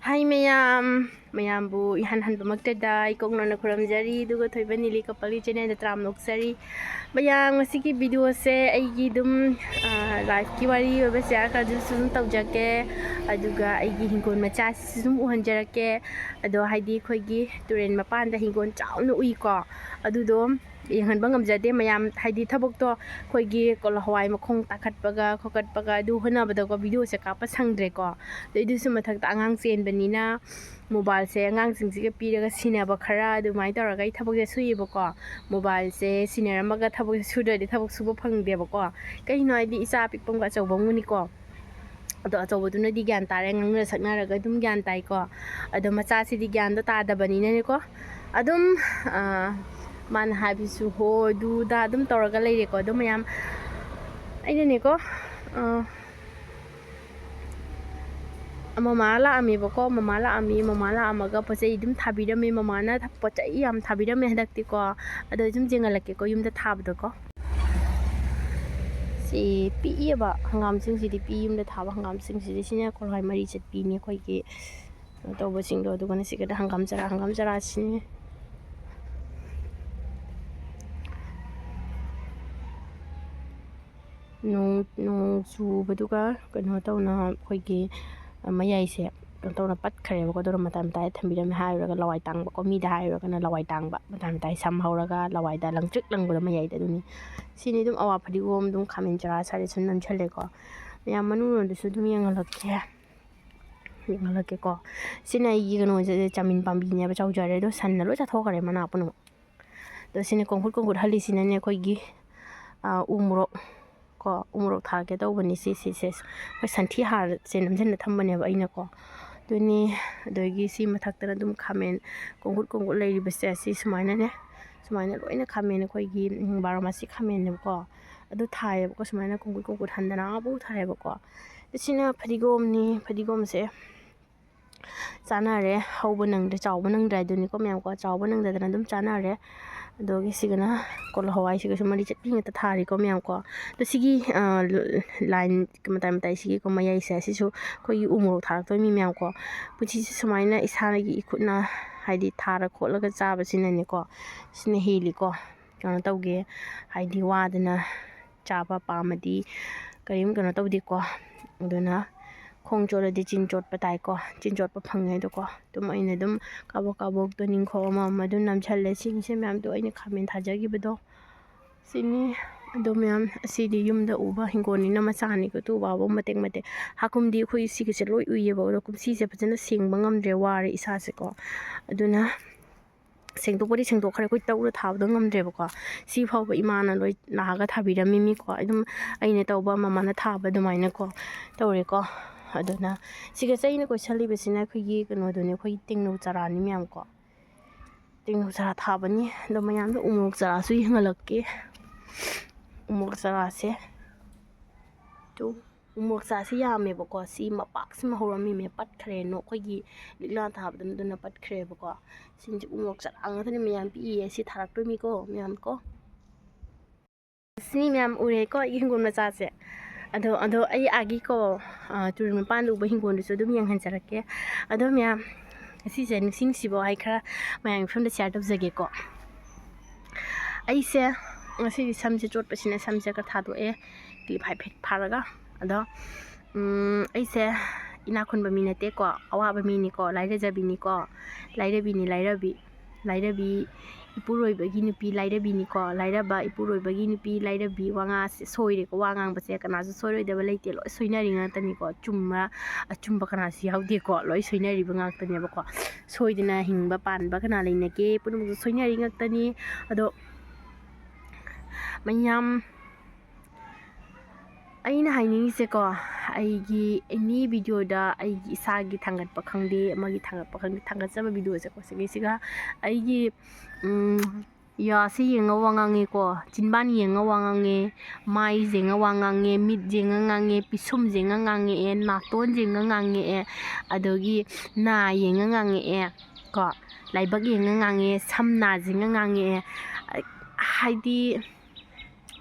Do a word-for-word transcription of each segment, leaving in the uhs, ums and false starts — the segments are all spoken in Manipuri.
ꯍꯥꯏ ꯃꯌꯥꯝ, ꯃꯌꯥꯝꯕꯨ ꯏꯍꯥꯟ ꯍꯥꯟꯕꯃꯛꯇꯗ ꯏꯀꯣꯛꯅꯅ ꯈꯨꯔꯨꯝꯖꯔꯤ, ꯑꯗꯨꯒ ꯊꯣꯏꯕ ꯅꯤꯂꯤ ꯀꯄꯜꯒꯤ ꯆꯦꯅꯦꯜꯗ ꯇꯔꯥꯝꯅ ꯑꯣꯛꯆꯔꯤ꯫ ꯃꯌꯥꯝ, ꯉꯁꯤꯒꯤ ꯚꯤꯗꯤꯑꯣꯁꯦ ꯑꯩꯒꯤ ꯑꯗꯨꯝ, ꯑ, ꯂꯥꯏꯐꯀꯤ ꯋꯥꯔꯤ ꯑꯣꯏꯕ ꯁꯤꯌꯥꯔ ꯈꯔꯁꯨ ꯑꯗꯨꯝ ꯇꯧꯖꯒꯦ, ꯑꯗꯨꯒ ꯑꯩꯒꯤ ꯍꯤꯡꯒꯣꯜ ꯃꯆꯥꯁꯤꯁꯨ ꯑꯗꯨꯝ ꯎꯍꯟꯖꯔꯛꯀꯦ꯫ ꯑꯗꯣ ꯍꯥꯏꯗꯤ ꯑꯩꯈꯣꯏꯒꯤ ꯇꯨꯔꯦꯜ ꯃꯄꯥꯟꯗ ꯍꯤꯡꯒꯣꯜ ꯆꯥꯎꯅ ꯎꯏꯀꯣ, ꯑꯗꯨꯗꯣ ꯌꯦꯡꯍꯟꯕ ꯉꯝꯖꯗꯦ ꯃꯌꯥꯝ, ꯍꯥꯏꯗꯤ ꯊꯕꯛꯇꯣ ꯑꯩꯈꯣꯏꯒꯤ ꯀꯣꯂꯣ ꯍꯋꯥꯏ ꯃꯈꯣꯡ ꯇꯥꯈꯠꯄꯒ ꯈꯣꯀꯠꯄꯒ ꯑꯗꯨ ꯍꯣꯠꯅꯕꯗꯀꯣ ꯚꯤꯗꯤꯑꯣꯁꯦ ꯀꯥꯞꯄ ꯁꯪꯗ꯭ꯔꯦꯀꯣ꯫ ꯑꯗꯩꯗꯨꯁꯨ ꯃꯊꯛꯇ ꯑꯉꯥꯡ ꯆꯦꯟꯕꯅꯤꯅ ꯃꯣꯕꯥꯏꯜꯁꯦ ꯑꯉꯥꯡꯁꯤꯡꯁꯤꯒ ꯄꯤꯔꯒ ꯁꯤꯟꯅꯕ ꯈꯔ ꯑꯗꯨꯃꯥꯏꯅ ꯇꯧꯔꯒ ꯑꯩ ꯊꯕꯛꯁꯦ ꯁꯨꯏꯌꯦꯕꯀꯣ꯫ ꯃꯣꯕꯥꯏꯜꯁꯦ ꯁꯤꯟꯅꯔꯝꯃꯒ ꯊꯕꯛꯁꯦ ꯁꯨꯗ꯭ꯔꯗꯤ ꯊꯕꯛ ꯁꯨꯕ ꯐꯪꯗꯦꯕꯀꯣ꯫ ꯀꯩꯅꯣ ꯍꯥꯏꯗꯤ ꯏꯆꯥ ꯑꯄꯤꯛꯄ ꯑꯃꯒ ꯑꯆꯧꯕ ꯑꯃꯒꯅꯤꯀꯣ꯫ ꯑꯗꯣ ꯑꯆꯧꯕꯗꯨꯅꯗꯤ ꯒ꯭ꯌꯥꯟ ꯇꯥꯔꯦ, ꯉꯥꯡꯅ ꯁꯛꯅꯔꯒ ꯑꯗꯨꯝ ꯒ꯭ꯌꯥꯟ ꯇꯥꯏꯀꯣ꯫ ꯑꯗꯣ ꯃꯆꯥꯁꯤꯗꯤ ꯒ꯭ꯌꯥꯟꯗꯣ ꯇꯥꯗꯕꯅꯤꯅꯅꯦꯀꯣ, ꯑꯗꯨꯝ, ꯑ, ꯃꯥꯅ ꯍꯥꯏꯕꯁꯨ ꯍꯣ ꯑꯗꯨꯗ ꯑꯗꯨꯝ ꯇꯧꯔꯒ ꯂꯩꯔꯦꯀꯣ꯫ ꯑꯗꯣ ꯃꯌꯥꯝ, ꯑꯩꯅꯅꯦꯀꯣ, ꯑ, ꯃꯃꯥ ꯂꯥꯛꯑꯝꯃꯦꯕꯀꯣ꯫ ꯃꯃꯥ ꯂꯥꯛꯑꯝꯃꯤ꯫ ꯃꯃꯥ ꯂꯥꯛꯑꯝꯃꯒ ꯄꯣꯠ ꯆꯩ ꯑꯗꯨꯝ ꯊꯥꯕꯤꯔꯝꯃꯤ꯫ ꯃꯃꯥꯅ ꯄꯣꯠ ꯆꯩ ꯌꯥꯝ ꯊꯥꯕꯤꯔꯝꯃꯦ ꯍꯟꯗꯛꯇꯤꯀꯣ꯫ ꯑꯗꯣ ꯑꯩ ꯁꯨꯝ ꯌꯦꯡꯍꯜꯂꯛꯀꯦꯀꯣ, ꯌꯨꯝꯗ ꯊꯥꯕꯗꯣꯀꯣ꯫ ꯁꯤ ꯄꯤꯛꯏꯕ ꯍꯪꯒꯥꯝꯁꯤꯡꯁꯤꯗꯤ, ꯄꯤ ꯌꯨꯝꯗ ꯊꯥꯕ ꯍꯪꯒꯥꯝꯁꯤꯡꯁꯤꯗꯤ꯫ ꯁꯤꯅ ꯀꯣꯂꯣ ꯍꯋꯥꯏ ꯃꯔꯤ ꯆꯠꯄꯤꯅꯤ ꯑꯩꯈꯣꯏꯒꯤ ꯀꯩꯅꯣ ꯇꯧꯕꯁꯤꯡꯗꯣ꯫ ꯑꯗꯨꯒꯅ ꯁꯤꯒꯗ ꯍꯪꯒꯥꯝ ꯆꯔꯥ, ꯍꯪꯒꯥꯝ ꯆꯔꯥꯁꯤꯅꯤ꯫ ꯅꯣꯡ, ꯅꯣꯡ ꯆꯨꯕꯗꯨꯒ ꯀꯩꯅꯣ ꯇꯧꯅ ꯑꯩꯈꯣꯏꯒꯤ ꯃꯌꯥꯏꯁꯦ ꯀꯩꯅꯣ ꯇꯧꯅ ꯄꯠꯈ꯭ꯔꯦꯕꯀꯣ꯫ ꯑꯗꯨꯅ ꯃꯇꯥꯏ ꯃꯇꯥꯏꯗ ꯊꯝꯕꯤꯔꯝꯃꯦ꯫ ꯍꯥꯏꯔꯨꯔꯒ ꯂꯋꯥꯏ ꯇꯥꯡꯕꯀꯣ, ꯃꯤꯗ ꯍꯥꯏꯔꯨꯔꯒꯅ ꯂꯋꯥꯏ ꯇꯥꯡꯕ, ꯃꯇꯥꯏ ꯃꯇꯥꯏ ꯁꯝ ꯍꯧꯔꯒ ꯂꯋꯥꯏꯗ ꯂꯪꯇ꯭ꯔꯤꯛ ꯂꯪꯕꯗꯣ ꯃꯌꯥꯏꯗ꯫ ꯑꯗꯨꯅꯤ꯫ ꯁꯤꯅꯤ ꯑꯗꯨꯝ ꯑꯋꯥ ꯐꯗꯤꯒꯣꯝ ꯑꯗꯨꯝ ꯈꯥꯃꯦꯟ ꯆꯔꯥ ꯁ꯭ꯋꯥꯏꯗ ꯁꯨꯝ ꯅꯝꯁꯜꯂꯦꯀꯣ꯫ ꯃꯌꯥꯝ ꯃꯅꯨꯡꯂꯣꯝꯗꯁꯨ ꯑꯗꯨꯝ ꯌꯦꯡꯍꯜꯂꯛꯀꯦ꯫ ꯌꯦꯡꯍꯜꯂꯛꯀꯦꯀꯣ꯫ ꯁꯤꯅ ꯑꯩꯒꯤ ꯀꯩꯅꯣꯁꯦ, ꯆꯥꯃꯤꯟ ꯄꯥꯝꯕꯤꯅꯦꯕ, ꯆꯥꯎꯖꯔꯦ꯫ ꯑꯗꯣ ꯁꯟꯅ ꯂꯣꯏ ꯆꯥꯊꯣꯛꯈ꯭ꯔꯦ ꯃꯅꯥ ꯄꯨꯝꯅꯃꯛ꯫ ꯑꯗꯣ ꯁꯤꯅ ꯀꯣꯡꯈꯨꯠ ꯀꯣꯡꯈꯨꯠ ꯍꯜꯂꯤꯁꯤꯅꯅꯦ ꯑꯩꯈꯣꯏꯒꯤ, ꯑ, ꯎ ꯃꯣꯔꯣꯛ ꯀꯣ, ꯎ ꯃꯣꯔꯣꯛ ꯊꯥꯔꯛꯀꯦ ꯇꯧꯕꯅꯤ꯫ ꯁꯤ, ꯁꯤ, ꯁꯤ, ꯁꯤ꯫ ꯑꯩꯈꯣꯏ ꯁꯟꯊꯤ ꯍꯥꯔꯁꯦ ꯅꯝꯁꯤꯟꯅ ꯊꯝꯕꯅꯦꯕ ꯑꯩꯅꯀꯣ꯫ ꯑꯗꯨꯅꯤ꯫ ꯑꯗꯒꯤ ꯁꯤ ꯃꯊꯛꯇꯅ ꯑꯗꯨꯝ ꯈꯥꯃꯦꯟ ꯀꯣꯡꯈꯨꯠ ꯀꯣꯡꯈꯨꯠ ꯂꯩꯔꯤꯕꯁꯦ ꯁꯤ ꯁꯨꯃꯥꯏꯅꯅꯦ꯫ ꯁꯨꯃꯥꯏꯅ ꯂꯣꯏꯅ ꯈꯥꯃꯦꯟ, ꯑꯩꯈꯣꯏꯒꯤ, ꯎꯝ, ꯕꯥꯔꯣꯃꯥꯁꯤ ꯈꯥꯃꯦꯟꯅꯦꯕꯀꯣ꯫ ꯑꯗꯨ ꯊꯥꯏꯌꯦꯕꯀꯣ꯫ ꯁꯨꯃꯥꯏꯅ ꯀꯣꯡꯈꯨꯠ ꯀꯣꯡꯈꯨꯠ ꯍꯟꯗꯅ ꯑꯃꯐꯥꯎ ꯊꯥꯏꯌꯦꯕꯀꯣ꯫ ꯑꯗ ꯁꯤꯅ ꯐꯗꯤꯒꯣꯝꯅꯤ꯫ ꯐꯗꯤꯒꯣꯝꯁꯦ ꯆꯥꯅꯔꯦ꯫ ꯍꯧꯕ ꯅꯪꯗ꯭ꯔꯦ, ꯆꯥꯎꯕ ꯅꯪꯗ꯭ꯔꯦ ꯍꯥꯏꯗꯨꯅꯤꯀꯣ ꯃꯌꯥꯝꯀꯣ꯫ ꯆꯥꯎꯕ ꯅꯪꯗꯗꯅ ꯑꯗꯨꯝ ꯆꯥꯅꯔꯦ꯫ ꯑꯗꯨꯒꯤ ꯁꯤꯒꯅ ꯀꯣꯂꯣ ꯍꯋꯥꯏꯁꯤꯒꯁꯨ ꯃꯔꯤ ꯆꯠꯄꯤ ꯉꯥꯛꯇ ꯊꯥꯔꯤꯀꯣ ꯃꯌꯥꯝ ꯀꯣ꯫ ꯑꯗꯣ ꯁꯤꯒꯤ, ꯑ, line ꯃꯇꯥꯏ ꯃꯇꯥꯏꯁꯤꯒꯤꯀꯣ, ꯃꯌꯥꯏꯁꯦ, ꯁꯤꯁꯨ ꯑꯩꯈꯣꯏꯒꯤ ꯎ ꯃꯣꯔꯣꯛ ꯊꯥꯔꯛꯇꯣꯏꯅꯤ ꯃꯌꯥꯝ ꯀꯣ꯫ ꯄꯨꯟꯁꯤꯁꯦ ꯁꯨꯃꯥꯏꯅ ꯏꯁꯥꯒꯤ ꯏꯈꯨꯠꯅ, ꯍꯥꯏꯗꯤ, ꯊꯥꯔ ꯈꯣꯠꯂꯒ ꯆꯥꯕꯁꯤꯅꯅꯦꯀꯣ, ꯁꯤꯅ ꯍꯦꯜꯂꯤꯀꯣ꯫ ꯀꯩꯅꯣ ꯇꯧꯒꯦ, ꯍꯥꯏꯗꯤ, ꯋꯥꯗꯅ ꯆꯥꯕ ꯄꯥꯝꯃꯗꯤ ꯀꯔꯤꯝ ꯀꯩꯅꯣ ꯇꯧꯗꯦꯀꯣ꯫ ꯑꯗꯨꯅ ꯈꯣꯡ ꯆꯣꯠꯂꯗꯤ ꯆꯤꯟ ꯆꯣꯠꯄ ꯇꯥꯏꯀꯣ, ꯆꯤꯟ ꯆꯣꯠꯄ ꯐꯪꯉꯦ꯫ ꯑꯗꯨꯀꯣ, ꯑꯗꯨꯝ ꯑꯩꯅ ꯑꯗꯨꯝ ꯀꯥꯕꯣꯛ ꯀꯥꯕꯣꯛꯇꯣ ꯅꯤꯡꯈꯣꯛ ꯑꯃꯃꯝ ꯑꯗꯨꯝ ꯅꯝꯁꯜꯂꯦ꯫ ꯁꯤꯡꯁꯦ ꯃꯌꯥꯝꯗꯣ ꯑꯩꯅ ꯈꯥꯃꯦꯟ ꯊꯥꯖꯈꯤꯕꯗꯣ ꯁꯤꯅꯤ꯫ ꯑꯗꯣ ꯃꯌꯥꯝ, ꯑꯁꯤꯗꯤ ꯌꯨꯝꯗ ꯎꯕ ꯍꯤꯡꯒꯣꯜꯅꯤꯅ ꯃꯆꯥꯅꯤ, ꯀꯣ, ꯇꯨ ꯋꯥꯕ ꯃꯇꯦꯛ ꯃꯇꯦꯛ꯫ ꯍꯥꯀꯨꯝꯗꯤ ꯑꯩꯈꯣꯏ ꯁꯤꯒꯤꯁꯦ ꯂꯣꯏ ꯎꯏꯌꯦꯕ, ꯑꯗꯣ ꯀꯨꯝꯁꯤꯁꯦ ꯐꯖꯅ ꯁꯦꯡꯕ ꯉꯝꯗ꯭ꯔꯦ, ꯋꯥꯔꯦ ꯏꯁꯥꯁꯦꯀꯣ꯫ ꯑꯗꯨꯅ ꯁꯦꯡꯗꯣꯛꯄꯗꯤ ꯁꯦꯡꯗꯣꯛꯈ꯭ꯔꯦ, ꯑꯩꯈꯣꯏ ꯇꯧꯔ ꯊꯥꯕꯗꯣ ꯉꯝꯗ꯭ꯔꯦꯕꯀꯣ꯫ ꯁꯤ ꯐꯥꯎꯕ ꯏꯃꯥꯅ ꯂꯣꯏ ꯂꯥꯛꯑꯒ ꯊꯥꯕꯤꯔꯝꯃꯤꯅꯤꯀꯣ꯫ ꯑꯗꯨꯝ ꯑꯩꯅ ꯇꯧꯕ, ꯃꯃꯥꯅ ꯊꯥꯕ ꯑꯗꯨꯃꯥꯏꯅꯀꯣ ꯇꯧꯔꯦꯀꯣ꯫ ꯑꯗꯨꯅ ꯁꯤꯒ ꯆꯩꯅ ꯀꯣꯏꯁꯜꯂꯤꯕꯁꯤꯅ ꯑꯩꯈꯣꯏꯒꯤ ꯀꯩꯅꯣꯗꯨꯅꯦ, ꯑꯩꯈꯣꯏꯒꯤ ꯇꯦꯡꯅꯧ ꯆꯥꯔꯥꯅꯤ ꯃꯌꯥꯝꯀꯣ꯫ ꯇꯦꯡꯅꯧ ꯆꯥꯔꯥ ꯊꯥꯕꯅꯤ꯫ ꯑꯗꯣ ꯃꯌꯥꯝꯗ ꯎ ꯃꯣꯔꯣꯛ ꯆꯥꯔꯥꯁꯨ ꯌꯦꯡꯍꯜꯂꯛꯀꯦ꯫ ꯎ ꯃꯣꯔꯣꯛ ꯆꯥꯔꯥꯁꯦ꯫ ꯇꯨ, ꯎ ꯃꯣꯔꯣꯛ ꯆꯥꯔꯥꯁꯦ ꯌꯥꯝꯃꯦꯕꯀꯣ꯫ ꯁꯤ ꯃꯄꯥꯛꯁꯤꯃ ꯍꯧꯔꯝꯃꯤꯃꯦ, ꯄꯠꯈ꯭ꯔꯦ꯫ ꯅꯣ-, ꯑꯩꯈꯣꯏꯒꯤ ꯂꯤꯛꯂꯥ ꯊꯥꯕꯗꯨꯅ ꯄꯠꯈ꯭ꯔꯦꯕꯀꯣ꯫ ꯁꯤꯡꯁꯦ ꯎ ꯃꯣꯔꯣꯛ ꯆꯥꯔꯥ ꯉꯥꯛꯇꯅꯦ ꯃꯌꯥꯝ ꯄꯤꯛꯏꯌꯦ꯫ ꯁꯤ ꯊꯥꯔꯛꯇꯣꯏꯅꯤꯀꯣ ꯃꯌꯥꯝ ꯀꯣ꯫ ꯁꯤꯅꯤ ꯃꯌꯥꯝ ꯎꯔꯦꯀꯣ ꯑꯩꯒꯤ ꯍꯤꯡꯒꯣꯜ ꯃꯆꯥꯁꯦ꯫ ꯑꯗꯣ, ꯑꯗꯣ ꯑꯩ ꯑꯥꯒꯤꯀꯣ, ꯑ, ꯇꯨꯔꯦꯜ ꯃꯄꯥꯟꯗ ꯎꯕ ꯍꯤꯡꯒꯣꯜꯗꯨꯁꯨ ꯑꯗꯨꯝ ꯌꯦꯡꯍꯟꯖꯔꯛꯀꯦ꯫ ꯑꯗꯣ ꯃꯌꯥꯝ, ꯉꯁꯤꯁꯦ ꯅꯨꯡꯁꯤ ꯅꯨꯡꯁꯤꯕ ꯋꯥꯍꯩ ꯈꯔ ꯃꯌꯥꯝꯒꯤ ꯃꯐꯝꯗ share ꯇꯧꯖꯒꯦꯀꯣ꯫ ꯑꯩꯁꯦ ꯉꯁꯤꯗꯤ ꯁꯝꯁꯦ ꯆꯣꯠꯄꯁꯤꯅ ꯁꯝꯁꯦ ꯈꯔ ꯊꯥꯗꯣꯛꯑꯦ, clip ꯍꯥꯏꯐꯦꯠ ꯐꯥꯔꯒ꯫ ꯑꯗꯣ, ꯎꯝ, ꯑꯩꯁꯦ ꯏꯅꯥꯛ ꯈꯨꯟꯕ ꯃꯤ ꯅꯠꯇꯦꯀꯣ, ꯑꯋꯥꯕ ꯃꯤꯅꯤꯀꯣ, ꯂꯥꯏꯔꯖꯕꯤꯅꯤꯀꯣ, ꯂꯥꯏꯔꯕꯤꯅꯤ, ꯂꯥꯏꯔꯕꯤ꯫ ꯂꯥꯏꯔꯕꯤ ꯏꯄꯨꯔꯣꯏꯕꯒꯤ ꯅꯨꯄꯤ ꯂꯥꯏꯔꯕꯤꯅꯤꯀꯣ꯫ ꯂꯥꯏꯔꯕ ꯏꯄꯨꯔꯣꯏꯕꯒꯤ ꯅꯨꯄꯤ ꯂꯥꯏꯔꯕꯤ꯫ ꯋꯥ ꯉꯥꯡꯁꯦ ꯁꯣꯏꯔꯦꯀꯣ꯫ ꯋꯥ ꯉꯥꯡꯕꯁꯦ ꯀꯅꯥꯁꯨ ꯁꯣꯏꯔꯣꯏꯗꯕ ꯂꯩꯇꯦ꯫ ꯂꯣꯏ ꯁꯣꯏꯅꯔꯤ ꯉꯥꯛꯇꯅꯤꯀꯣ꯫ ꯆꯨꯝꯕ, ꯑꯆꯨꯝꯕ ꯀꯅꯥꯁꯨ ꯌꯥꯎꯗꯦꯀꯣ꯫ ꯂꯣꯏ ꯁꯣꯏꯅꯔꯤꯕ ꯉꯥꯛꯇꯅꯦꯕꯀꯣ꯫ ꯁꯣꯏꯗꯅ ꯍꯤꯡꯕ ꯄꯥꯟꯕ ꯀꯅꯥ ꯂꯩꯅꯒꯦ? ꯄꯨꯝꯅꯃꯛꯁꯨ ꯁꯣꯏꯅꯔꯤ ꯉꯥꯛꯇꯅꯤ꯫ ꯑꯗꯣ ꯃꯌꯥꯝ, ꯑꯩꯅ ꯍꯥꯏꯅꯤꯡꯉꯤꯁꯦꯀꯣ, ꯑꯩꯒꯤ any videoꯗ ꯑꯩꯒꯤ ꯏꯁꯥꯒꯤ ꯊꯥꯡꯒꯠꯄ ꯈꯪꯗꯦ, ꯑꯃꯒꯤ ꯊꯥꯡꯒꯠꯄ ꯈꯪꯗꯦ, ꯊꯥꯡꯒꯠꯆꯕ videoꯁꯦꯀꯣ, ꯁꯤꯒꯤꯁꯤꯒ ꯑꯩꯒꯤ, ꯎꯝ, ꯌꯥꯁꯤ ꯌꯦꯡꯉ ꯋꯥ ꯉꯥꯡꯉꯦꯀꯣ, ꯆꯤꯟꯕꯥꯟ ꯌꯦꯡꯉ ꯋꯥ ꯉꯥꯡꯉꯦ, ꯃꯥꯏ ꯌꯦꯡꯉ ꯋꯥ ꯉꯥꯡꯉꯦ, ꯃꯤꯠ ꯌꯦꯡꯉ ꯉꯥꯡꯉꯦ, ꯄꯤꯁꯨꯝ ꯌꯦꯡꯉ ꯉꯥꯡꯉꯛꯑꯦ, ꯅꯥꯇꯣꯟ ꯌꯦꯡꯉ ꯉꯥꯡꯉꯛꯑꯦ, ꯑꯗꯒꯤ ꯅꯥ ꯌꯦꯡꯉ ꯉꯥꯡꯉꯛꯑꯦ꯫ ꯀꯣ, ꯂꯥꯏꯕꯛ ꯌꯦꯡꯉ ꯉꯥꯡꯉꯦ, ꯁꯝ ꯅꯥꯁꯤꯡꯉ ꯉꯥꯡꯉꯛꯑꯦ꯫ ꯍꯥꯏꯗꯤ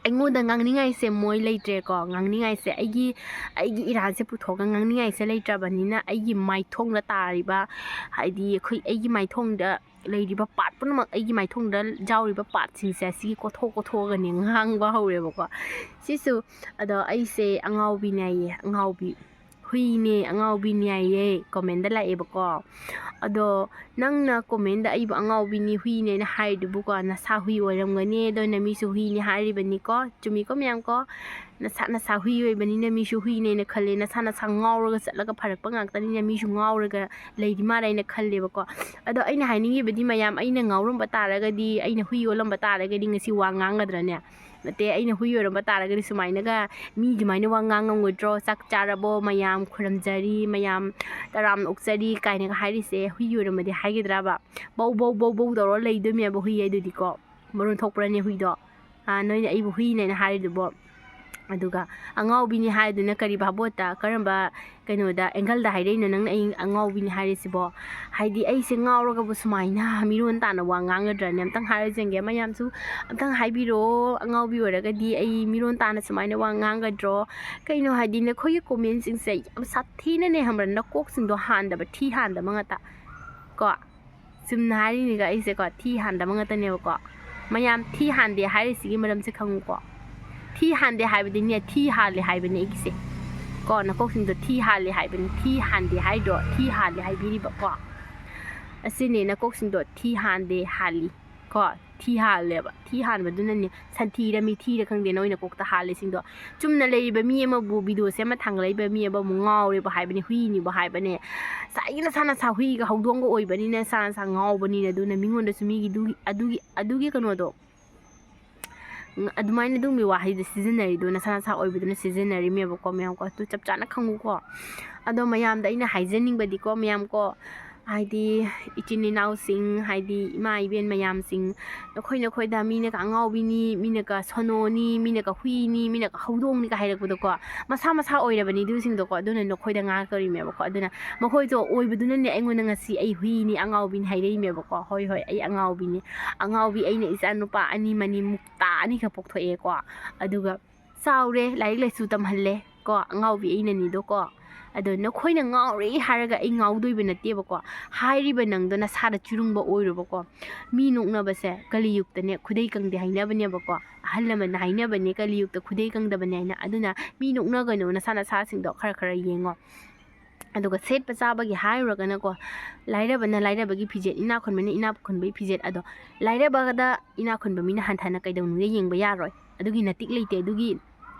ꯑꯩꯉꯣꯟꯗ ꯉꯥꯡꯅꯤꯡꯉꯥꯏꯁꯦ ꯃꯣꯏ ꯂꯩꯇ꯭ꯔꯦꯀꯣ꯫ ꯉꯥꯡꯅꯤꯡꯉꯥꯏꯁꯦ ꯑꯩꯒꯤ, ꯑꯩꯒꯤ ꯏꯔꯥꯟꯁꯦ ꯄꯨꯊꯣꯛꯑꯒ ꯉꯥꯡꯅꯤꯡꯉꯥꯏꯁꯦ ꯂꯩꯇ꯭ꯔꯕꯅꯤꯅ, ꯑꯩꯒꯤ ꯃꯥꯏꯊꯣꯡꯗ ꯇꯥꯔꯤꯕ, ꯍꯥꯏꯗꯤ ꯑꯩꯈꯣꯏ, ꯑꯩꯒꯤ ꯃꯥꯏꯊꯣꯡꯗ ꯂꯩꯔꯤꯕ part ꯄꯨꯝꯅꯃꯛ, ꯑꯩꯒꯤ ꯃꯥꯏꯊꯣꯡꯗ ꯌꯥꯎꯔꯤꯕ partꯁꯤꯡꯁꯦ ꯁꯤꯒꯤ ꯀꯣꯠꯊꯣꯛ ꯀꯣꯠꯊꯣꯛꯑꯒꯅꯦ ꯉꯥꯡꯕ ꯍꯧꯔꯦꯕꯀꯣ꯫ ꯁꯤꯁꯨ, ꯑꯗꯣ ꯑꯩꯁꯦ ꯑꯉꯥꯎꯕꯤꯅꯦ ꯍꯥꯏꯌꯦ, ꯑꯉꯥꯎꯕꯤ꯫ "ꯍꯨꯏꯅꯦ, ꯑꯉꯥꯎꯕꯤꯅꯦ" ꯍꯥꯏꯌꯦ, commentꯗ ꯂꯥꯛꯑꯦꯕꯀꯣ꯫ ꯑꯗꯣ ꯅꯪꯅ commentꯗ "ꯑꯩꯕꯨ ꯑꯉꯥꯎꯕꯤꯅꯤ, ꯍꯨꯏꯅꯦꯅ" ꯍꯥꯏꯔꯤꯗꯨꯕꯨꯀꯣ, ꯅꯁꯥ ꯍꯨꯏ ꯑꯣꯏꯔꯝꯒꯅꯤ, ꯑꯗꯣ ꯅꯃꯤꯠꯁꯨ ꯍꯨꯏꯅꯤ ꯍꯥꯏꯔꯤꯕꯅꯤꯀꯣ꯫ ꯆꯨꯝꯃꯤꯀꯣ ꯃꯌꯥꯝꯀꯣ? ꯅꯁꯥ, ꯅꯁꯥ ꯍꯨꯏ ꯑꯣꯏꯕꯅꯤꯅ ꯃꯤꯁꯨ ꯍꯨꯏꯅꯦꯅ ꯈꯜꯂꯦ꯫ ꯅꯁꯥ, ꯅꯁꯥ ꯉꯥꯎꯔꯒ ꯆꯠꯂꯒ ꯐꯔꯛꯄ ꯉꯥꯛꯇꯅꯤꯅ ꯃꯤꯁꯨ ꯉꯥꯎꯔꯒ ꯂꯩꯔꯤ ꯃꯥꯜꯂꯦ ꯍꯥꯏꯅ ꯈꯜꯂꯦꯕꯀꯣ꯫ ꯑꯗꯣ ꯑꯩꯅ ꯍꯥꯏꯅꯤꯡꯉꯤꯕꯗꯤ, ꯃꯌꯥꯝ, ꯑꯩꯅ ꯉꯥꯎꯔꯝꯕ ꯇꯥꯔꯒꯗꯤ, ꯑꯩꯅ ꯍꯨꯏ ꯑꯣꯜꯂꯝꯕ ꯇꯥꯔꯒꯗꯤ ꯉꯁꯤ ꯋꯥ ꯉꯥꯡꯒꯗ꯭ꯔꯅꯦ? ꯅꯠꯇꯦ, ꯑꯩꯅ ꯍꯨꯏ ꯑꯣꯏꯔꯝꯕ ꯇꯥꯔꯒꯗꯤ ꯁꯨꯃꯥꯏꯅꯒ ꯃꯤ ꯑꯗꯨꯃꯥꯏꯅ ꯋꯥ ꯉꯥꯡ ꯉꯝꯒꯗ꯭ꯔꯣ? "ꯆꯥꯛ ꯆꯥꯔꯕꯣ? ꯃꯌꯥꯝ ꯈꯨꯔꯨꯝꯖꯔꯤ, ꯃꯌꯥꯝ ꯇꯔꯥꯝꯅ ꯑꯣꯛꯆꯔꯤ" ꯀꯥꯏꯅꯒ ꯍꯥꯏꯔꯤꯁꯦ ꯍꯨꯏ ꯑꯣꯏꯔꯝꯃꯗꯤ ꯍꯥꯏꯒꯗ꯭ꯔꯕ? ꯕꯧ ꯕꯧ ꯕꯧ ꯕꯧ ꯇꯧꯔ ꯂꯩꯗꯣꯏꯅꯦꯕ ꯍꯨꯏ ꯍꯥꯏꯗꯨꯗꯤꯀꯣ꯫ ꯃꯔꯣꯟ ꯊꯣꯛꯄ꯭ꯔꯅꯦ ꯍꯨꯏꯗꯣ? ꯑꯥ, ꯅꯣꯏꯅ ꯑꯩꯕꯨ ꯍꯨꯏꯅꯦꯅ ꯍꯥꯏꯔꯤꯗꯨꯕꯣ? ꯑꯗꯨꯒ ꯑꯉꯥꯎꯕꯤꯅꯤ ꯍꯥꯏꯗꯨꯅ ꯀꯔꯤ ꯚꯥꯕꯣꯠꯇ, ꯀꯔꯝꯕ ꯀꯩꯅꯣꯗ, angleꯗ ꯍꯥꯏꯔꯛꯏꯅꯣ ꯅꯪꯅ ꯑꯩ ꯑꯉꯥꯎꯕꯤꯅꯤ ꯍꯥꯏꯔꯤꯁꯤꯕꯣ? ꯍꯥꯏꯗꯤ ꯑꯩꯁꯦ ꯉꯥꯎꯔꯒꯕꯨ ꯁꯨꯃꯥꯏꯅ ꯃꯤꯔꯣꯟ ꯇꯥꯅ ꯋꯥ ꯉꯥꯡꯒꯗ꯭ꯔꯅꯦ? ꯑꯝꯇꯪ ꯍꯥꯏꯔꯁꯤ ꯌꯦꯡꯒꯦ꯫ ꯃꯌꯥꯝꯁꯨ ꯑꯝꯇꯪ ꯍꯥꯏꯕꯤꯔꯛꯑꯣ, ꯑꯉꯥꯎꯕꯤ ꯑꯣꯏꯔꯒꯗꯤ ꯑꯩ ꯃꯤꯔꯣꯟ ꯇꯥꯅ ꯁꯨꯃꯥꯏꯅ ꯋꯥ ꯉꯥꯡꯒꯗ꯭ꯔꯣ? ꯀꯩꯅꯣ ꯍꯥꯏꯗꯤ ꯅꯈꯣꯏꯒꯤ commentꯁꯤꯡꯁꯦ ꯌꯥꯝ ꯁꯥꯊꯤꯅꯅꯦ, ꯈꯪꯕ꯭ꯔꯥ, ꯅꯀꯣꯛꯁꯤꯡꯗꯣ ꯍꯥꯟꯗꯕ, ꯊꯤ ꯍꯥꯟꯗꯕ ꯉꯥꯛꯇ ꯀꯣ꯫ ꯆꯨꯝꯅ ꯍꯥꯏꯔꯤꯅꯤꯒ ꯑꯩꯁꯦꯀꯣ, ꯊꯤ ꯍꯥꯟꯗꯕ ꯉꯥꯛꯇꯅꯦꯕꯀꯣ꯫ ꯃꯌꯥꯝ ꯊꯤ ꯍꯥꯟꯗꯦ ꯍꯥꯏꯔꯤꯁꯤꯒꯤ ꯃꯔꯝꯁꯦ ꯈꯪꯉꯨꯀꯣ꯫ ꯊꯤ ꯍꯥꯟꯗꯦ ꯍꯥꯏꯕꯗꯤꯅꯦ, ꯊꯤ ꯍꯥꯜꯂꯦ ꯍꯥꯏꯕꯅꯦ ꯑꯩꯒꯤꯁꯦ꯫ ꯀꯣ, ꯅꯀꯣꯛꯁꯤꯡꯗꯣ ꯊꯤ ꯍꯥꯜꯂꯦ ꯍꯥꯏꯕꯅꯤ꯫ ꯊꯤ ꯍꯥꯟꯗꯦ ꯍꯥꯏꯗꯣ, ꯊꯤ ꯍꯥꯜꯂꯦ ꯍꯥꯏꯕꯤꯔꯤꯕ ꯀꯣ꯫ ꯑꯁꯤꯅꯦ ꯅꯀꯣꯛꯁꯤꯡꯗꯣ ꯊꯤ ꯍꯥꯟꯗꯦ, ꯍꯥꯜꯂꯤ ꯀꯣ꯫ ꯊꯤ ꯍꯥꯜꯂꯦꯕ꯫ ꯊꯤ ꯍꯥꯟꯕꯗꯨꯅꯅꯦ, ꯁꯟꯊꯤꯔ ꯃꯤꯊꯤꯔ ꯈꯪꯗꯦ, ꯅꯣꯏ ꯅꯀꯣꯛꯇ ꯍꯥꯜꯂꯤꯁꯤꯡꯗꯣ꯫ ꯆꯨꯝꯅ ꯂꯩꯔꯤꯕ ꯃꯤ ꯑꯃꯕꯨ, videoꯁꯦ ꯑꯃ ꯊꯥꯡꯒꯠꯂꯛꯏꯕ ꯃꯤ ꯑꯃꯕꯨ ꯉꯥꯎꯔꯦꯕ ꯍꯥꯏꯕꯅꯦ, ꯍꯨꯏꯅꯤꯕꯨ ꯍꯥꯏꯕꯅꯦ꯫ ꯉꯁꯥꯏꯒꯤ ꯅꯁꯥ ꯅꯁꯥ ꯍꯨꯏꯒ ꯍꯧꯗꯣꯡꯒ ꯑꯣꯏꯕꯅꯤꯅ, ꯅꯁꯥ ꯅꯁꯥ ꯉꯥꯎꯕꯅꯤꯅ, ꯑꯗꯨꯅ ꯃꯤꯉꯣꯟꯗꯁꯨ ꯃꯤꯒꯤ ꯑꯗꯨꯒꯤ, ꯑꯗꯨꯒꯤ, ꯑꯗꯨꯒꯤ ꯀꯩꯅꯣꯗꯣ, ꯎꯝ, ꯑꯗꯨꯃꯥꯏꯅ ꯑꯗꯨꯝꯕ ꯋꯥꯍꯩꯗꯣ ꯁꯤꯖꯤꯟꯅꯔꯤꯗꯣ ꯅꯁꯥ ꯅꯁꯥ ꯑꯣꯏꯕꯗꯨꯅ ꯁꯤꯖꯤꯟꯅꯔꯤꯃꯦꯕꯀꯣ, ꯃꯌꯥꯝꯀꯣ꯫ ꯑꯗꯨ ꯆꯞ ꯆꯥꯅ ꯈꯪꯉꯨꯀꯣ꯫ ꯑꯗꯣ ꯃꯌꯥꯝꯗ ꯑꯩꯅ ꯍꯥꯏꯖꯅꯤꯡꯕꯗꯤꯀꯣ, ꯃꯌꯥꯝꯀꯣ, ꯍꯥꯏꯗꯤ ꯏꯆꯤꯟ ꯏꯅꯥꯎꯁꯤꯡ, ꯍꯥꯏꯗꯤ ꯏꯃꯥ ꯏꯕꯦꯟ ꯃꯌꯥꯝꯁꯤꯡ, ꯅꯈꯣꯏ ꯅꯈꯣꯏꯗ ꯃꯤꯅꯒ ꯑꯉꯥꯎꯕꯤꯅꯤ, ꯃꯤꯅꯒ ꯁꯣꯅꯣꯅꯤ, ꯃꯤꯅꯒ ꯍꯨꯏꯅꯤ, ꯃꯤꯅꯒ ꯍꯧꯗꯣꯡꯅꯤꯒ ꯍꯥꯏꯔꯛꯄꯗꯣꯀꯣ, ꯃꯁꯥ ꯃꯁꯥ ꯑꯣꯏꯔꯕꯅꯤ ꯑꯗꯨꯁꯤꯡꯗꯣꯀꯣ꯫ ꯑꯗꯨꯅ ꯅꯈꯣꯏꯗ ꯉꯥꯡꯉꯛꯇꯧꯔꯤꯃꯦꯕꯀꯣ꯫ ꯑꯗꯨꯅ ꯃꯈꯣꯏꯗꯣ ꯑꯣꯏꯕꯗꯨꯅꯅꯦ ꯑꯩꯉꯣꯟꯗ ꯉꯁꯤ "ꯑꯩ ꯍꯨꯏꯅꯤ, ꯑꯉꯥꯎꯕꯤꯅꯤ" ꯍꯥꯏꯔꯛꯏꯃꯦꯕꯀꯣ꯫ ꯍꯣꯏ, ꯍꯣꯏ, ꯑꯩ ꯑꯉꯥꯎꯕꯤꯅꯤ꯫ ꯑꯉꯥꯎꯕꯤ ꯑꯩꯅ ꯏꯆꯥ ꯅꯨꯄꯥ ꯑꯅꯤ ꯃꯅꯤ ꯃꯨꯛꯇꯥ ꯑꯅꯤꯈꯛ ꯄꯣꯛꯊꯣꯛꯑꯦꯀꯣ꯫ ꯑꯗꯨꯒ ꯆꯥꯎꯔꯦ, ꯂꯥꯏꯔꯤꯛ ꯂꯥꯏꯁꯨ ꯇꯝꯍꯜꯂꯦ ꯀꯣ, ꯑꯉꯥꯎꯕꯤ ꯑꯩꯅꯅꯤꯗꯣ ꯀꯣ꯫ ꯑꯗꯣ ꯅꯈꯣꯏꯅ ꯉꯥꯎꯔꯦ ꯍꯥꯏꯔꯒ ꯑꯩ ꯉꯥꯎꯗꯣꯏꯕ ꯅꯠꯇꯦꯕꯀꯣ꯫ ꯍꯥꯏꯔꯤꯕ ꯅꯪꯗꯣ ꯅꯁꯥꯗ ꯆꯨꯔꯨꯡꯕ ꯑꯣꯏꯔꯣꯕꯀꯣ꯫ ꯃꯤ ꯅꯣꯛꯅꯕꯁꯦ ꯀꯂꯤꯌꯨꯛꯇꯅꯦ ꯈꯨꯗꯩ ꯀꯪꯗꯦ ꯍꯥꯏꯅꯕꯅꯦꯕꯀꯣ꯫ ꯑꯍꯜ ꯂꯃꯟꯅ ꯍꯥꯏꯅꯕꯅꯦ ꯀꯂꯤꯌꯨꯛꯇ ꯈꯨꯗꯩ ꯀꯪꯗꯕꯅꯦ ꯍꯥꯏꯅ꯫ ꯑꯗꯨꯅ ꯃꯤ ꯅꯣꯛꯅꯒꯅꯨ, ꯅꯁꯥ ꯅꯁꯥꯁꯤꯡꯗꯣ ꯈꯔ ꯈꯔ ꯌꯦꯡꯉꯣ꯫ ꯑꯗꯨꯒ ꯁꯦꯠꯄ ꯆꯥꯕꯒꯤ ꯍꯥꯏꯔꯨꯔꯒꯅꯀꯣ, ꯂꯥꯏꯔꯕꯅ ꯂꯥꯏꯔꯕꯒꯤ ꯐꯤꯖꯦꯠ, ꯏꯅꯥꯛ ꯈꯨꯟꯕꯅ ꯏꯅꯥꯛ ꯈꯨꯟꯕꯒꯤ ꯐꯤꯖꯦꯠ꯫ ꯑꯗꯣ ꯂꯥꯏꯔꯕꯗ ꯏꯅꯥꯛ ꯈꯨꯟꯕ ꯃꯤꯅ ꯍꯟꯊꯅ ꯀꯩꯗꯧꯅꯨꯡꯗ ꯌꯦꯡꯕ ꯌꯥꯔꯣꯏ꯫ ꯑꯗꯨꯒꯤ ꯅꯇꯤꯛ ꯂꯩꯇꯦ, ꯑꯗꯨꯒꯤ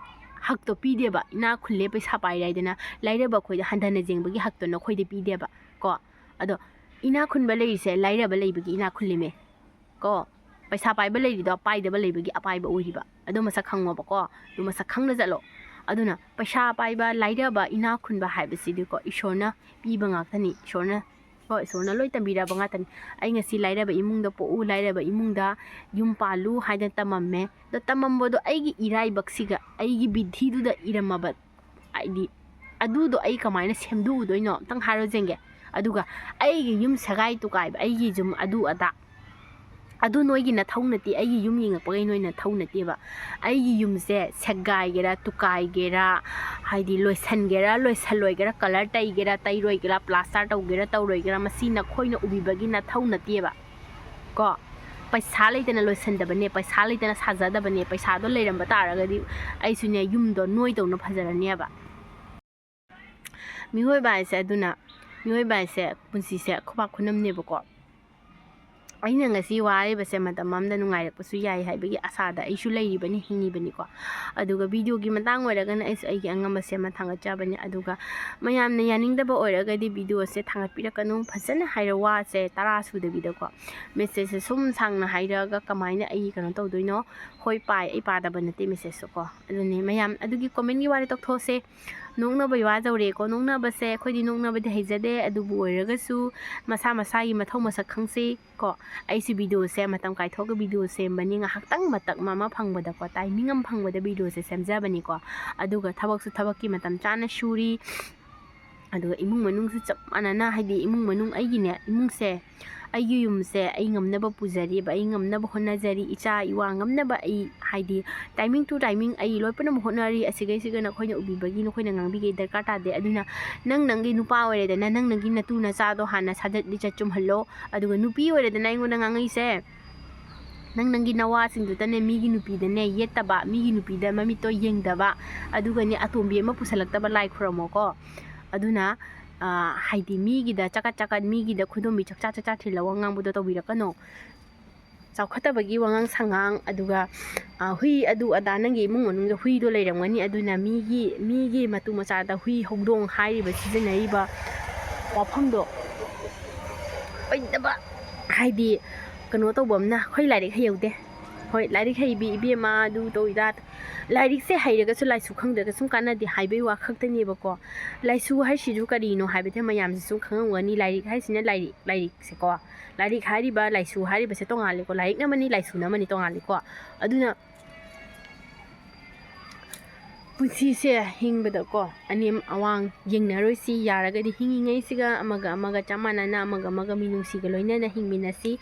ꯍꯛꯇꯣ ꯄꯤꯗꯦꯕ꯫ ꯏꯅꯥꯛ ꯈꯨꯜꯂꯦ, ꯄꯩꯁꯥ ꯄꯥꯏꯔꯦ ꯍꯥꯏꯗꯅ ꯂꯥꯏꯔꯕ ꯑꯩꯈꯣꯏꯗ ꯍꯟꯊꯅ ꯌꯦꯡꯕꯒꯤ ꯍꯛꯇꯣ ꯅꯈꯣꯏꯗ ꯄꯤꯗꯦꯕ ꯀꯣ꯫ ꯑꯗꯣ ꯏꯅꯥꯛ ꯈꯨꯟꯕ ꯂꯩꯔꯤꯁꯦ ꯂꯥꯏꯔꯕ ꯂꯩꯕꯒꯤ ꯏꯅꯥꯛ ꯈꯨꯜꯂꯤꯃꯦ ꯀꯣ꯫ ꯄꯩꯁꯥ ꯄꯥꯏꯕ ꯂꯩꯔꯤꯗꯣ ꯄꯥꯏꯗꯕ ꯂꯩꯕꯒꯤ ꯑꯄꯥꯏꯕ ꯑꯣꯏꯔꯤꯕ꯫ ꯑꯗꯨ ꯃꯁꯛ ꯈꯪꯉꯣꯕꯀꯣ꯫ ꯑꯗꯨ ꯃꯁꯛ ꯈꯪꯅ ꯆꯠꯂꯣ꯫ ꯑꯗꯨꯅ ꯄꯩꯁꯥ ꯄꯥꯏꯕ, ꯂꯥꯏꯔꯕ, ꯏꯅꯥꯛ ꯈꯨꯟꯕ ꯍꯥꯏꯕꯁꯤꯗꯤꯀꯣ, ꯏꯁꯣꯔꯅ ꯄꯤꯕ ꯉꯥꯛꯇꯅꯤ꯫ ꯏꯁꯣꯔꯅ, ꯍꯣꯏ, ꯏꯁꯣꯔꯅ ꯂꯣꯏ ꯇꯝꯕꯤꯔꯕ ꯉꯥꯛꯇꯅꯤ꯫ "ꯑꯩ ꯉꯁꯤ ꯂꯥꯏꯔꯕ ꯏꯃꯨꯡꯗ ꯄꯣꯛꯎ, ꯂꯥꯏꯔꯕ ꯏꯃꯨꯡꯗ ꯌꯨꯝ ꯄꯥꯜꯂꯨ" ꯍꯥꯏꯗꯅ ꯇꯝꯃꯝꯃꯦ꯫ ꯑꯗꯣ ꯇꯝꯃꯝꯕꯗꯣ ꯑꯩꯒꯤ ꯏꯔꯥꯏꯕꯛꯁꯤꯒ, ꯑꯩꯒꯤ ꯕꯤꯙꯤꯗꯨꯗ ꯏꯔꯝꯃꯕ, ꯍꯥꯏꯗꯤ, ꯑꯗꯨꯗꯣ ꯑꯩ ꯀꯃꯥꯏꯅ ꯁꯦꯝꯗꯣꯛꯎꯗꯣꯏꯅꯣ? ꯑꯝꯇꯪ ꯍꯥꯏꯔꯣ ꯌꯦꯡꯒꯦ꯫ ꯑꯗꯨꯒ ꯑꯩꯒꯤ ꯌꯨꯝ ꯁꯦꯒꯥꯏ ꯇꯨꯀꯥꯏꯕ, ꯑꯩꯒꯤ ꯌꯨꯝ ꯑꯗꯨ ꯑꯗꯥ, ꯑꯗꯨ ꯅꯣꯏꯒꯤ ꯅꯊꯧ ꯅꯠꯇꯦ꯫ ꯑꯩꯒꯤ ꯌꯨꯝ ꯌꯦꯡꯉꯛꯄꯈꯩ ꯅꯣꯏ ꯅꯊꯧ ꯅꯠꯇꯦꯕ꯫ ꯑꯩꯒꯤ ꯌꯨꯝꯁꯦ ꯁꯦꯒꯥꯏꯒꯦꯔꯥ, ꯇꯨꯀꯥꯏꯒꯦꯔꯥ, ꯍꯥꯏꯗꯤ ꯂꯣꯏꯁꯟꯒꯦꯔꯥ, ꯂꯣꯏꯁꯜꯂꯣꯏꯒꯦꯔꯥ, colour ꯇꯩꯒꯦꯔꯥ, ꯇꯩꯔꯣꯏꯒꯦꯔꯥ, plaster ꯇꯧꯒꯦꯔꯥ, ꯇꯧꯔꯣꯏꯒꯦꯔꯥ, ꯃꯁꯤ ꯅꯈꯣꯏꯅ ꯎꯕꯤꯕꯒꯤ ꯅꯊꯧ ꯅꯠꯇꯦꯕ ꯀꯣ꯫ ꯄꯩꯁꯥ ꯂꯩꯇꯅ ꯂꯣꯏꯁꯟꯗꯕꯅꯦ, ꯄꯩꯁꯥ ꯂꯩꯇꯅ ꯁꯥꯖꯗꯕꯅꯦ꯫ ꯄꯩꯁꯥꯗꯣ ꯂꯩꯔꯝꯕ ꯇꯥꯔꯒꯗꯤ ꯑꯩꯁꯨꯅꯦ, ꯌꯨꯝꯗꯣ ꯅꯣꯏꯗꯧꯅ ꯐꯖꯔꯅꯦꯕ꯫ ꯃꯤꯑꯣꯏꯕ ꯍꯥꯏꯁꯦ, ꯑꯗꯨꯅ ꯃꯤꯑꯣꯏꯕ ꯍꯥꯏꯁꯦ ꯄꯨꯟꯁꯤꯁꯦ ꯈꯨꯕꯥꯛ ꯈꯨꯅꯝꯅꯦꯕꯀꯣ꯫ ꯑꯩꯅ ꯉꯁꯤ ꯋꯥꯔꯤꯕꯁꯦ ꯃꯇꯝ ꯑꯃꯗ ꯅꯨꯡꯉꯥꯏꯔꯛꯄꯁꯨ ꯌꯥꯏ ꯍꯥꯏꯕꯒꯤ ꯑꯁꯥꯗ ꯑꯩꯁꯨ ꯂꯩꯔꯤꯕꯅꯤ, ꯍꯤꯡꯉꯤꯕꯅꯤꯀꯣ꯫ ꯑꯗꯨꯒ videoꯒꯤ ꯃꯇꯥꯡ ꯑꯣꯏꯔꯒꯅ ꯑꯩꯁꯨ ꯑꯩꯒꯤ ꯑꯉꯝꯕꯁꯦ ꯑꯃ ꯊꯥꯡꯒꯠꯆꯕꯅꯤ꯫ ꯑꯗꯨꯒ ꯃꯌꯥꯝꯅ ꯌꯥꯅꯤꯡꯗꯕ ꯑꯣꯏꯔꯒꯗꯤ videoꯁꯦ ꯊꯥꯡꯒꯠꯄꯤꯔꯛꯀꯅꯨ꯫ ꯐꯖꯅ ꯍꯥꯏꯔ, ꯋꯥꯁꯦ ꯇꯔꯥ ꯁꯨꯗꯕꯤꯗꯀꯣ, messageꯁꯦ ꯁꯨꯝ ꯁꯥꯡꯅ ꯍꯥꯏꯔꯛꯑꯒ ꯀꯃꯥꯏꯅ ꯑꯩ ꯀꯩꯅꯣ ꯇꯧꯗꯣꯏꯅꯣ? ꯍꯣꯏ, ꯄꯥꯏ, ꯑꯩ ꯄꯥꯗꯕ ꯅꯠꯇꯦ messageꯁꯨ ꯀꯣ꯫ ꯑꯗꯨꯅꯦ ꯃꯌꯥꯝ, ꯑꯗꯨꯒꯤ commentꯀꯤ ꯋꯥꯔꯤ ꯇꯣꯛꯊꯣꯛꯑꯁꯦ꯫ ꯅꯣꯛꯅꯕ ꯋꯥ ꯌꯧꯔꯦꯀꯣ꯫ ꯅꯣꯛꯅꯕꯁꯦ ꯑꯩꯈꯣꯏꯗꯤ ꯅꯣꯛꯅꯕꯗꯤ ꯍꯩꯖꯗꯦ, ꯑꯗꯨꯕꯨ ꯑꯣꯏꯔꯒꯁꯨ ꯃꯁꯥ ꯃꯁꯥꯒꯤ ꯃꯊꯧ ꯃꯁꯛ ꯈꯪꯁꯤ ꯀꯣ꯫ ꯑꯩꯁꯨ ꯚꯤꯗꯤꯑꯣꯁꯦ ꯃꯇꯝ ꯀꯥꯏꯊꯣꯛꯑꯒ ꯚꯤꯗꯤꯑꯣ ꯁꯦꯝꯕꯅꯤ, ꯉꯥꯏꯍꯥꯛꯇꯪ ꯃꯇꯝ ꯑꯃ ꯐꯪꯕꯗꯀꯣ, ꯇꯥꯏꯃꯤꯡ ꯑꯃ ꯐꯪꯕꯗ ꯚꯤꯗꯤꯑꯣꯁꯦ ꯁꯦꯝꯖꯕꯅꯤꯀꯣ꯫ ꯑꯗꯨꯒ ꯊꯕꯛꯁꯨ ꯊꯕꯛꯀꯤ ꯃꯇꯝ ꯆꯥꯅ ꯁꯨꯔꯤ, ꯑꯗꯨꯒ ꯏꯃꯨꯡ ꯃꯅꯨꯡꯁꯨ ꯆꯞ ꯃꯥꯟꯅꯅ, ꯍꯥꯏꯗꯤ ꯏꯃꯨꯡ ꯃꯅꯨꯡ, ꯑꯩꯒꯤꯅꯦ ꯏꯃꯨꯡꯁꯦ, ꯑꯩꯒꯤ ꯌꯨꯝꯁꯦ ꯑꯩ ꯉꯝꯅꯕ ꯄꯨꯖꯔꯤꯕ, ꯑꯩ ꯉꯝꯅꯕ ꯍꯣꯠꯅꯖꯔꯤ, ꯏꯆꯥ ꯏꯋꯥ ꯉꯝꯅꯕ ꯑꯩ, ꯍꯥꯏꯗꯤ timing to timing ꯑꯩ ꯂꯣꯏ ꯄꯨꯝꯅꯃꯛ ꯍꯣꯠꯅꯔꯤ꯫ ꯑꯁꯤꯈꯩꯁꯤꯒ ꯅꯈꯣꯏꯅ ꯎꯕꯤꯕꯒꯤ, ꯅꯈꯣꯏꯅ ꯉꯥꯡꯕꯤꯒꯦ ꯗꯔꯀꯥꯔ ꯇꯥꯗꯦ꯫ ꯑꯗꯨꯅ ꯅꯪ ꯅꯪꯒꯤ ꯅꯨꯄꯥ ꯑꯣꯏꯔꯦꯗꯅ, ꯅꯪ ꯅꯪꯒꯤ ꯅꯇꯨ ꯅꯆꯥꯗꯣ ꯍꯥꯟꯅ ꯁꯥꯖꯠ ꯂꯤꯆꯠ ꯆꯨꯝꯍꯜꯂꯣ꯫ ꯑꯗꯨꯒ ꯅꯨꯄꯤ ꯑꯣꯏꯔꯦꯗꯅ ꯑꯩꯉꯣꯟꯗ ꯉꯥꯡꯉꯛꯏꯁꯦ, ꯅꯪ ꯅꯪꯒꯤ ꯅꯋꯥꯁꯤꯡꯗꯨꯗꯅꯦ, ꯃꯤꯒꯤ ꯅꯨꯄꯤꯗꯅꯦ ꯌꯦꯠꯇꯕ, ꯃꯤꯒꯤ ꯅꯨꯄꯤꯗ ꯃꯃꯤꯠꯇꯣ ꯌꯦꯡꯗꯕ, ꯑꯗꯨꯒꯅꯦ ꯑꯇꯣꯝꯕꯤ ꯑꯃ ꯄꯨꯁꯜꯂꯛꯇꯕ ꯂꯥꯏ ꯈꯨꯔꯝꯃꯣꯀꯣ꯫ ꯑꯗꯨꯅ, ꯑ, ꯍꯥꯏꯗꯤ ꯃꯤꯒꯤꯗ ꯆꯀꯠ ꯆꯀꯠ, ꯃꯤꯒꯤꯗ ꯈꯨꯗꯣꯝꯕꯤ ꯆꯥꯛꯆꯥ ꯆꯥꯛꯆꯥ ꯊꯤꯜꯂꯒ ꯉꯥꯡꯕꯗꯣ ꯇꯧꯕꯤꯔꯛꯀꯅꯣ꯫ ꯆꯥꯎꯈꯠꯇꯕꯒꯤ ꯋꯥꯉꯥꯡ ꯁꯉꯥꯡ, ꯑꯗꯨꯒ, ꯑ, ꯍꯨꯏ ꯑꯗꯨ ꯑꯗꯥ, ꯅꯪꯒꯤ ꯏꯃꯨꯡ ꯃꯅꯨꯡꯗ ꯍꯨꯏꯗꯣ ꯂꯩꯔꯝꯒꯅꯤ, ꯑꯗꯨꯅ ꯃꯤꯒꯤ, ꯃꯤꯒꯤ ꯃꯇꯨ ꯃꯆꯥꯗ ꯍꯨꯏ ꯍꯧꯗꯣꯡ ꯍꯥꯏꯔꯤꯕ, ꯁꯤꯖꯤꯟꯅꯔꯤꯕ ꯋꯥꯐꯝꯗꯣ ꯑꯣꯏꯗꯕ, ꯍꯥꯏꯗꯤ ꯀꯩꯅꯣ ꯇꯧꯕ ꯑꯃꯅ, ꯑꯩꯈꯣꯏ ꯂꯥꯏꯔꯤꯛ ꯍꯩꯍꯧꯗꯦ꯫ ꯍꯣꯏ, ꯂꯥꯏꯔꯤꯛ ꯍꯩꯕꯤ ꯏꯕꯦꯝꯃ, ꯑꯗꯨ ꯇꯧꯏꯗ, ꯂꯥꯏꯔꯤꯛꯁꯦ ꯍꯩꯔꯒꯁꯨ ꯂꯥꯏꯁꯨ ꯈꯪꯗ꯭ꯔꯒ ꯁꯨꯝ ꯀꯥꯟꯅꯗꯦ ꯍꯥꯏꯕꯒꯤ ꯋꯥ ꯈꯛꯇꯅꯦꯕꯀꯣ꯫ ꯂꯥꯏꯁꯨ ꯍꯥꯏꯁꯤꯁꯨ ꯀꯔꯤꯅꯣ ꯍꯥꯏꯕꯗꯤ ꯃꯌꯥꯝꯁꯤꯁꯨ ꯈꯪꯉꯝꯒꯅꯤ꯫ ꯂꯥꯏꯔꯤꯛ ꯍꯥꯏꯁꯤꯅ ꯂꯥꯏꯔꯤꯛ, ꯂꯥꯏꯔꯤꯛꯁꯦꯀꯣ꯫ ꯂꯥꯏꯔꯤꯛ ꯍꯥꯏꯔꯤꯕ, ꯂꯥꯏꯁꯨ ꯍꯥꯏꯔꯤꯕꯁꯦ ꯇꯣꯉꯥꯜꯂꯦꯀꯣ꯫ ꯂꯥꯏꯔꯤꯛꯅ ꯑꯃꯅꯤ, ꯂꯥꯏꯁꯨꯅ ꯑꯃꯅꯤ, ꯇꯣꯉꯥꯜꯂꯤꯀꯣ꯫ ꯑꯗꯨꯅ ꯄꯨꯟꯁꯤꯁꯦ ꯍꯤꯡꯕꯗꯀꯣ, ꯑꯅꯦꯝ ꯑꯋꯥꯡ ꯌꯦꯡꯅꯔꯣꯏꯁꯤ꯫ ꯌꯥꯔꯒꯗꯤ ꯍꯤꯡꯉꯤꯉꯩꯁꯤꯒ ꯑꯃꯒ ꯑꯃꯒ ꯆꯞ ꯃꯥꯟꯅꯅ, ꯑꯃꯒ ꯑꯃꯒ ꯃꯤꯅꯨꯡꯁꯤꯒ ꯂꯣꯏꯅꯅ ꯍꯤꯡꯃꯤꯟꯅꯁꯤ꯫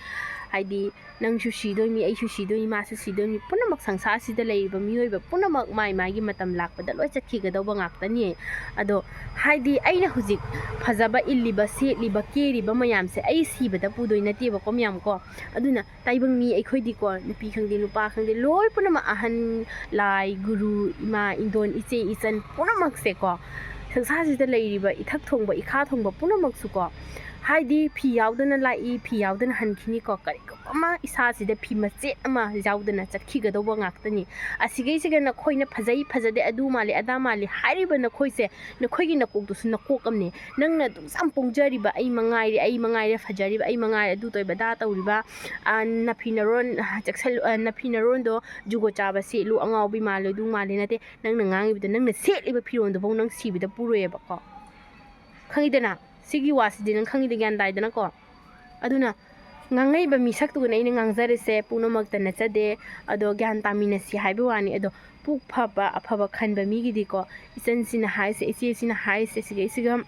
ꯍꯥꯏꯗꯤ ꯅꯪꯁꯨ ꯁꯤꯗꯣꯏꯅꯤ, ꯑꯩꯁꯨ ꯁꯤꯗꯣꯏꯅꯤ, ꯃꯥꯁꯨ ꯁꯤꯗꯣꯏꯅꯤ꯫ ꯄꯨꯝꯅꯃꯛ ꯁꯪꯁꯥꯔꯁꯤꯗ ꯂꯩꯔꯤꯕ ꯃꯤꯑꯣꯏꯕ ꯄꯨꯝꯅꯃꯛ ꯃꯥꯏ ꯃꯥꯒꯤ ꯃꯇꯝ ꯂꯥꯛꯄꯗ ꯂꯣꯏ ꯆꯠꯈꯤꯒꯗꯧꯕ ꯉꯥꯛꯇꯅꯤ꯫ ꯑꯗꯣ ꯍꯥꯏꯗꯤ ꯑꯩꯅ ꯍꯧꯖꯤꯛ ꯐꯖꯕ ꯏꯜꯂꯤꯕ, ꯁꯦꯠꯂꯤꯕ, ꯀꯦꯔꯤꯕ ꯃꯌꯥꯝꯁꯦ ꯑꯩ ꯁꯤꯕꯗ ꯄꯨꯗꯣꯏ ꯅꯠꯇꯦꯕꯀꯣ, ꯃꯌꯥꯝ ꯀꯣ꯫ ꯑꯗꯨꯅ ꯇꯥꯏꯕꯪ ꯃꯤ ꯑꯩꯈꯣꯏꯗꯤꯀꯣ, ꯅꯨꯄꯤ ꯈꯪꯗꯦ, ꯅꯨꯄꯥ ꯈꯪꯗꯦ, ꯂꯣꯏ ꯄꯨꯝꯅꯃꯛ, ꯑꯍꯟ, ꯂꯥꯏ, ꯒꯨꯔꯨ, ꯏꯃꯥ, ꯏꯟꯗꯣꯟ, ꯏꯆꯦ, ꯏꯆꯟ ꯄꯨꯝꯅꯃꯛꯁꯦꯀꯣ, ꯁꯪꯁꯥꯔꯁꯤꯗ ꯂꯩꯔꯤꯕ ꯏꯊꯛ ꯊꯣꯡꯕ, ꯏꯈꯥ ꯊꯣꯡꯕ ꯄꯨꯝꯅꯃꯛꯁꯨꯀꯣ, ꯍꯥꯏꯗꯤ ꯐꯤ ꯌꯥꯎꯗꯅ ꯂꯥꯛꯏ, ꯐꯤ ꯌꯥꯎꯗꯅ ꯍꯟꯈꯤꯅꯤꯀꯣ꯫ ꯀꯔꯤꯒꯨꯝꯕ ꯑꯃ, ꯏꯁꯥꯁꯤꯗ ꯐꯤ ꯃꯆꯦꯠ ꯑꯃ ꯌꯥꯎꯗꯅ ꯆꯠꯈꯤꯒꯗꯧꯕ ꯉꯥꯛꯇꯅꯤ꯫ ꯑꯁꯤꯈꯩꯁꯤꯒ ꯅꯈꯣꯏꯅ ꯐꯖꯩ, ꯐꯖꯗꯦ, ꯑꯗꯨ ꯃꯥꯜꯂꯦ, ꯑꯗꯥ ꯃꯥꯜꯂꯦ ꯍꯥꯏꯔꯤꯕ ꯅꯈꯣꯏꯁꯦ, ꯅꯈꯣꯏꯒꯤ ꯅꯀꯣꯛꯇꯨꯁꯨ ꯅꯀꯣꯛ ꯑꯃꯅꯦ꯫ ꯅꯪꯅ ꯑꯗꯨꯛ ꯌꯥꯝ ꯄꯣꯡꯖꯔꯤꯕ, "ꯑꯩ ꯃꯉꯥꯏꯔꯦ, ꯑꯩ ꯃꯉꯥꯏꯔꯦ, ꯐꯖꯔꯤꯕ ꯑꯩ ꯃꯉꯥꯏꯔꯦ, ꯑꯗꯨ ꯇꯧꯔꯤꯕ, ꯑꯗꯥ ꯇꯧꯔꯤꯕ", ꯑ, ꯅꯐꯤ ꯅꯔꯣꯟ, ꯑ, ꯆꯦꯛꯁꯜ-, ꯑ, ꯅꯐꯤ ꯅꯔꯣꯟꯗꯣ ꯖꯨꯒꯣꯠ ꯆꯥꯕ ꯁꯦꯠꯂꯨ, ꯑꯉꯥꯎꯕꯤ ꯃꯥꯜꯂꯨ, ꯑꯗꯨ ꯃꯥꯜꯂꯦ ꯅꯠꯇꯦ꯫ ꯅꯪꯅ ꯉꯥꯡꯉꯤꯕꯗꯣ, ꯅꯪꯅ ꯁꯦꯠꯂꯤꯕ ꯐꯤꯔꯣꯟꯗꯨꯐꯥꯎ ꯅꯪ ꯁꯤꯕꯗ ꯄꯨꯔꯣꯏꯌꯦꯕꯀꯣ꯫ ꯈꯪꯉꯤꯗꯅ? ꯁꯤꯒꯤ ꯋꯥꯁꯤꯗꯤ ꯅꯪ ꯈꯪꯉꯤꯗ, ꯒ꯭ꯌꯥꯟ ꯇꯥꯏꯗꯅꯀꯣ? ꯑꯗꯨꯅ ꯉꯥꯡꯉꯛꯏꯕ ꯃꯤꯁꯛꯇꯨꯒꯅ ꯑꯩꯅ ꯉꯥꯡꯖꯔꯤꯁꯦ ꯄꯨꯝꯅꯃꯛꯇ ꯅꯠꯆꯗꯦ꯫ ꯑꯗꯣ ꯒ꯭ꯌꯥꯟ ꯇꯥꯃꯤꯟꯅꯁꯤ ꯍꯥꯏꯕ ꯋꯥꯅꯤ꯫ ꯑꯗꯣ ꯄꯨꯛ ꯐꯕ, ꯑꯐꯕ ꯈꯟꯕ ꯃꯤꯒꯤꯗꯤꯀꯣ, ꯏꯆꯟꯁꯤꯅ ꯍꯥꯏꯔꯤꯁꯦ, ꯏꯆꯦꯁꯤꯅ ꯍꯥꯏꯔꯤꯁꯦ, ꯁꯤꯒꯩꯁꯤꯒ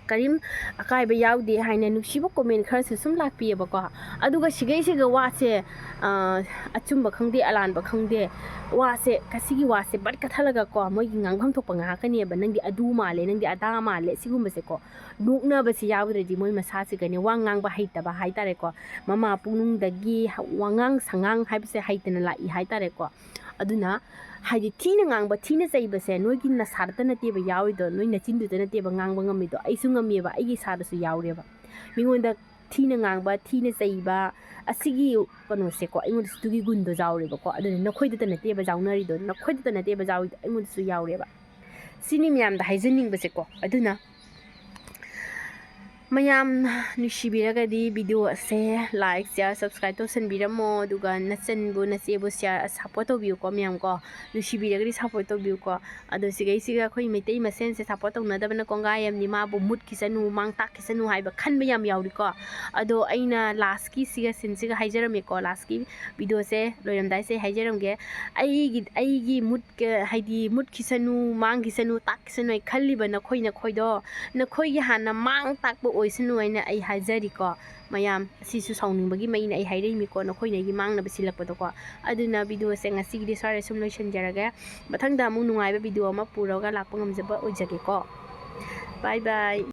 ꯀꯔꯤꯝ ꯑꯀꯥꯏꯕ ꯌꯥꯎꯗꯦ ꯍꯥꯏꯅ ꯅꯨꯡꯁꯤꯕ comment ꯈꯔꯁꯨ ꯁꯨꯝ ꯂꯥꯛꯄꯤꯌꯦꯕꯀꯣ꯫ ꯑꯗꯨꯒ ꯁꯤꯒꯩꯁꯤꯒ ꯋꯥꯁꯦ, ꯑ, ꯑꯆꯨꯝꯕ ꯈꯪꯗꯦ, ꯑꯂꯥꯟꯕ ꯈꯪꯗꯦ, ꯋꯥꯁꯦ, ꯀꯁꯤꯒꯤ ꯋꯥꯁꯦ ꯕꯠ ꯀꯠꯊꯠꯂꯒꯀꯣ, ꯃꯣꯏꯒꯤ ꯉꯥꯡꯐꯝ ꯊꯣꯛꯄ ꯉꯥꯡꯉꯛꯀꯅꯦꯕ, "ꯅꯪꯗꯤ ꯑꯗꯨ ꯃꯥꯜꯂꯦ, ꯅꯪꯗꯤ ꯑꯗꯥ ꯃꯥꯜꯂꯦ", ꯁꯤꯒꯨꯝꯕꯁꯦꯀꯣ꯫ ꯅꯣꯛꯅꯕꯁꯦ ꯌꯥꯎꯗ꯭ꯔꯗꯤ ꯃꯣꯏ ꯃꯁꯥꯁꯤꯒꯅꯦ, ꯋꯥ ꯉꯥꯡꯕ ꯍꯩꯇꯕ ꯍꯥꯏꯇꯥꯔꯦꯀꯣ, ꯃꯃꯥ ꯄꯨꯛꯅꯨꯡꯗꯒꯤ ꯋꯥꯉꯥꯡ ꯁꯉꯥꯡ ꯍꯥꯏꯕꯁꯦ ꯍꯩꯇꯅ ꯂꯥꯛꯏ ꯍꯥꯏꯇꯥꯔꯦꯀꯣ꯫ ꯑꯗꯨꯅ ꯍꯥꯏꯗꯤ ꯊꯤꯅ ꯉꯥꯡꯕ, ꯊꯤꯅ ꯆꯩꯕꯁꯦ ꯅꯣꯏꯒꯤ ꯅꯁꯥꯗꯇ ꯅꯠꯇꯦꯕ ꯌꯥꯎꯔꯤꯗꯣ, ꯅꯣꯏ ꯅꯆꯤꯟꯗꯨꯗ ꯅꯠꯇꯦꯕ ꯉꯥꯡꯕ ꯉꯝꯃꯤꯗꯣ, ꯑꯩꯁꯨ ꯉꯝꯃꯦꯕ, ꯑꯩꯒꯤ ꯏꯁꯥꯗꯁꯨ ꯌꯥꯎꯔꯦꯕ꯫ ꯃꯤꯉꯣꯟꯗ ꯊꯤꯅ ꯉꯥꯡꯕ, ꯊꯤꯅ ꯆꯩꯕ, ꯑꯁꯤꯒꯤ ꯀꯩꯅꯣꯁꯦꯀꯣ, ꯑꯩꯉꯣꯟꯗꯁꯨ ꯑꯗꯨꯒꯤ ꯒꯨꯟꯗꯣ ꯌꯥꯎꯔꯦꯕꯀꯣ꯫ ꯑꯗꯨꯅ ꯅꯈꯣꯏꯗꯇ ꯅꯠꯇꯦꯕ ꯌꯥꯎꯅꯔꯤꯗꯣ, ꯅꯈꯣꯏꯗꯇ ꯅꯠꯇꯦꯕ ꯌꯥꯎꯔꯤꯗꯣ, ꯑꯩꯉꯣꯟꯗꯁꯨ ꯌꯥꯎꯔꯦꯕ꯫ ꯁꯤꯅꯤ ꯃꯌꯥꯝꯗ ꯍꯥꯏꯖꯅꯤꯡꯕꯁꯦꯀꯣ꯫ ꯑꯗꯨꯅ ꯃꯌꯥꯝ ꯅꯨꯡꯁꯤꯕꯤꯔꯒꯗꯤ video ꯑꯁꯦ like, share, subscribe ꯇꯧꯁꯟꯕꯤꯔꯝꯃꯣ꯫ ꯑꯗꯨꯒ ꯅꯆꯟꯕꯨ, ꯅꯆꯦꯕꯨ share, support ꯇꯧꯕꯤꯌꯨꯀꯣ ꯃꯌꯥꯝ ꯀꯣ꯫ ꯅꯨꯡꯁꯤꯕꯤꯔꯒꯗꯤ support ꯇꯧꯕꯤꯌꯨꯀꯣ꯫ ꯑꯗꯣ ꯁꯤꯒꯩꯁꯤꯒ ꯑꯩꯈꯣꯏ ꯃꯩꯇꯩ ꯃꯁꯦꯟꯁꯦ support ꯇꯧꯅꯗꯕꯅ ꯀꯣꯡꯒꯥꯏ ꯑꯃꯅꯤ, ꯃꯥꯕꯨ ꯃꯨꯠꯈꯤꯁꯅꯨ, ꯃꯥꯡ ꯇꯥꯛꯈꯤꯁꯅꯨ ꯍꯥꯏꯕ ꯈꯟꯕ ꯌꯥꯝ ꯌꯥꯎꯔꯤꯀꯣ꯫ ꯑꯗꯣ ꯑꯩꯅ last ꯀꯤ ꯁꯤꯒ, scene ꯁꯤꯒ ꯍꯥꯏꯖꯔꯝꯃꯦꯀꯣ, last ꯀꯤ video ꯁꯦ ꯂꯣꯏꯔꯝꯗꯥꯏꯁꯦ ꯍꯥꯏꯖꯔꯝꯒꯦ꯫ ꯑꯩꯒꯤ, ꯑꯩꯒꯤ ꯃꯨꯠ-, ꯍꯥꯏꯗꯤ ꯃꯨꯠꯈꯤꯁꯅꯨ, ꯃꯥꯡꯈꯤꯁꯅꯨ, ꯇꯥꯛꯈꯤꯁꯅꯨ ꯍꯥꯏ ꯈꯜꯂꯤꯕ ꯅꯈꯣꯏ, ꯅꯈꯣꯏꯗꯣ, ꯅꯈꯣꯏꯒꯤ ꯍꯥꯟꯅ ꯃꯥꯡ ꯇꯥꯛꯄ ꯑꯣꯏꯁꯅꯨ ꯍꯥꯏꯅ ꯑꯩ ꯍꯥꯏꯖꯔꯤꯀꯣ꯫ ꯃꯌꯥꯝ ꯑꯁꯤꯁꯨ ꯁꯥꯎꯅꯤꯡꯕꯒꯤ ꯃꯩꯅ ꯑꯩ ꯍꯥꯏꯔꯛꯏꯃꯤꯀꯣ, ꯅꯈꯣꯏꯅ ꯑꯩꯒꯤ ꯃꯥꯡꯅꯕ ꯁꯤꯜꯂꯛꯄꯗꯣꯀꯣ꯫ ꯑꯗꯨꯅ video ꯁꯦ ꯉꯁꯤꯒꯤꯗꯤ ꯁ꯭ꯋꯥꯏꯗ ꯁꯨꯝ ꯂꯣꯏꯁꯤꯟꯖꯔꯒꯦ꯫ ꯃꯊꯪꯗ ꯑꯃꯨꯛ ꯅꯨꯡꯉꯥꯏꯕ video ꯑꯃ ꯄꯨꯔꯒ ꯂꯥꯛꯄ ꯉꯝꯖꯕ ꯑꯣꯏꯖꯒꯦꯀꯣ꯫ Bye bye꯫